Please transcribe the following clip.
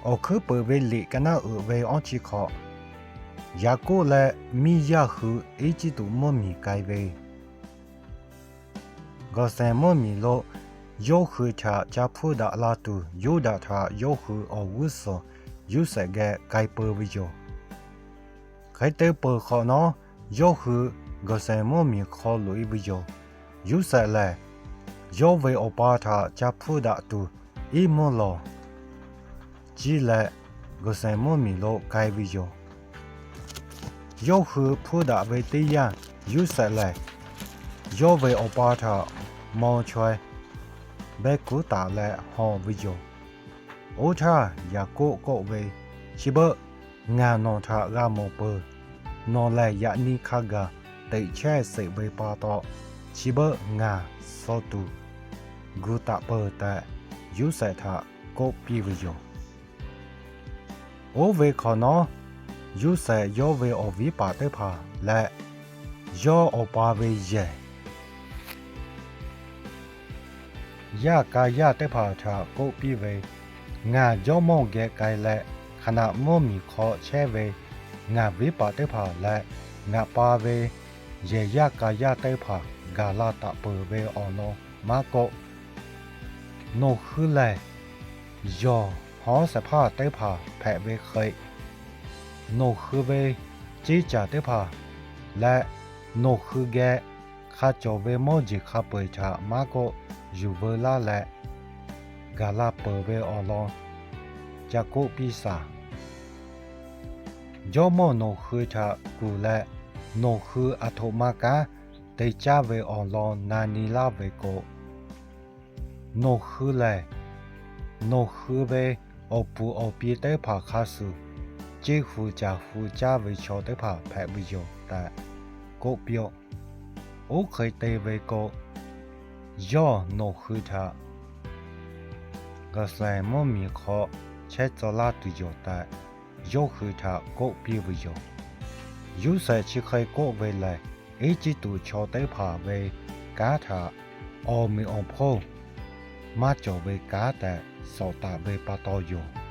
Awˬ hkuiˉ peuˬ ve liꞈ ka naˉ uiˍ ve awˇ chi hk'aw, Yaˍkoˆ leh miˇ yaˇ hui Eˇjiˇtuꞈ mvuhˇmiˬ k'ai ve, G'uiˬshaˍ mvuhˇmiˬ lo yawˇ hui htaꞈ ca hpuˇ daꞈ la tuˬ, Yuˇdaꞈ htaꞈ yawˇ hui awˬ g'uˇ suhˍ Yoˇsehꞈ geh k'ai peu ve yoˬ. Hk'e te peuˬ hk'awꞈ nawˉ, yawˇ hui G'uiˬshaˍ mvuhˇmiˬ hk'aw loꞈ e ve yoˬ. Yoˇsehꞈ lehˬ, yawˇ ve awˬ pa htaꞈ ca hpuˇ daꞈ tuˬ iˉ mvuhˇ lawˬ ciˇ leh, G'uiˬshaˍ mvuhˇmiˬ lo k'ai ve yoˬ. Yawˇ hui hpuˇ daꞈ ve teˇ yanˇ, Yoˇsehꞈ lehˬ, yawˇ ve awˬ pa htaꞈ maw chaweh behˇ kuˉ taˍ leh haw ve yoˬ. Oˇ htaˇ Yaˍkoˆ k'oˆ ve, Chi beuꞈ ngaˬ nawˬ htaꞈ g'a mawˬ peuˬ. Nawˬ lehˬ yaꞈ nyi hk'a gaˬ teꞈ chehˇ sheˍ ve pa taw, chi beuꞈ ngaˬ suh tuˬ gu taˍ peuˬ tehꞈ, Yoˇsehꞈ htaꞈ k'oˆ piˇ ve yoˬ. Oˇ ve hk'awꞈ nawˉ, Yoˇsehꞈ yawˇ ve awˬ viˉ paˍ teˇ hpaˍ leh yawˇ awˬ pa ve yehˬ yaˇ ka yaˇ teˇ hpaˍ htaꞈ k'oˆ piˇ ve, Ngaˬ jawˇmawˇ geh k'ai leh, Hkaˍnanˍ mvuhˇmiˬ hk'aw chehˇ ve ngaˬ viˉ paˍ teˇ hpaˍ leh ngaˬ pa ve yehˬ yaˇ ka yaˇ teˇ hpaˍ gaˬ la taˍ peuˬ ve awˬ lawn maˇ k'oˆ, nawˬ hui lehˬ yawˬ hawˉ shehˍ hpaˇ teˇ hpaˍ hpehꞈ ve hk'e, nawˬ hui ve ceˇ caˬ teˇ hpaˍ leh nawˬ hui geh hk'a cawˬ ve mawˇ jeˬ hk'a peu-eˬ htaꞈ maˇ k'oˆ, yuˬ veu laˇ leh gaˬ la peuˬ ve awˬ lawn ca k'oˆ piˇ shaˍ. Jawˇmawˇ nawˬ hui htaꞈ kuˬ leh, nawˬ hui aˬ htoꞈ ma kanˉ te caˇ ve awˬ lawn na nyi laˇ ve k'o, nawˬ hui lehˬ nawˬ hui ve awˬ puˍ awˬ pi teˇ hpaˍ hk'a shuˍ, ceˇ hu caˬ hu caˇ ve chaw teˇ hpaˍ hpehꞈ ve yoˬ tehꞈ k'oˆ piˇ-oˆ. Oˇ hk'e te ve k'o, yawˇ nawˬ hui htaꞈ G'uiˬshaˍ mvuhˇmiˬ hk'aw chehˇ tcuh laˇ tuˬ yoˬ tehꞈ, yawˇ hui htaꞈ k'oˆ piˇ ve yoˬ. Yoˇsehꞈ chi hk'e k'oˆ ve lehˬ, Eˇjiˇtuꞈ chaw teˇ hpaˍ ve kanˉ htaꞈ awˬ meꞈ awˬ hponˇ maˇ cawˬ ve kanˉ tehꞈ shawˍ taˍ ve pa taw yoˬ.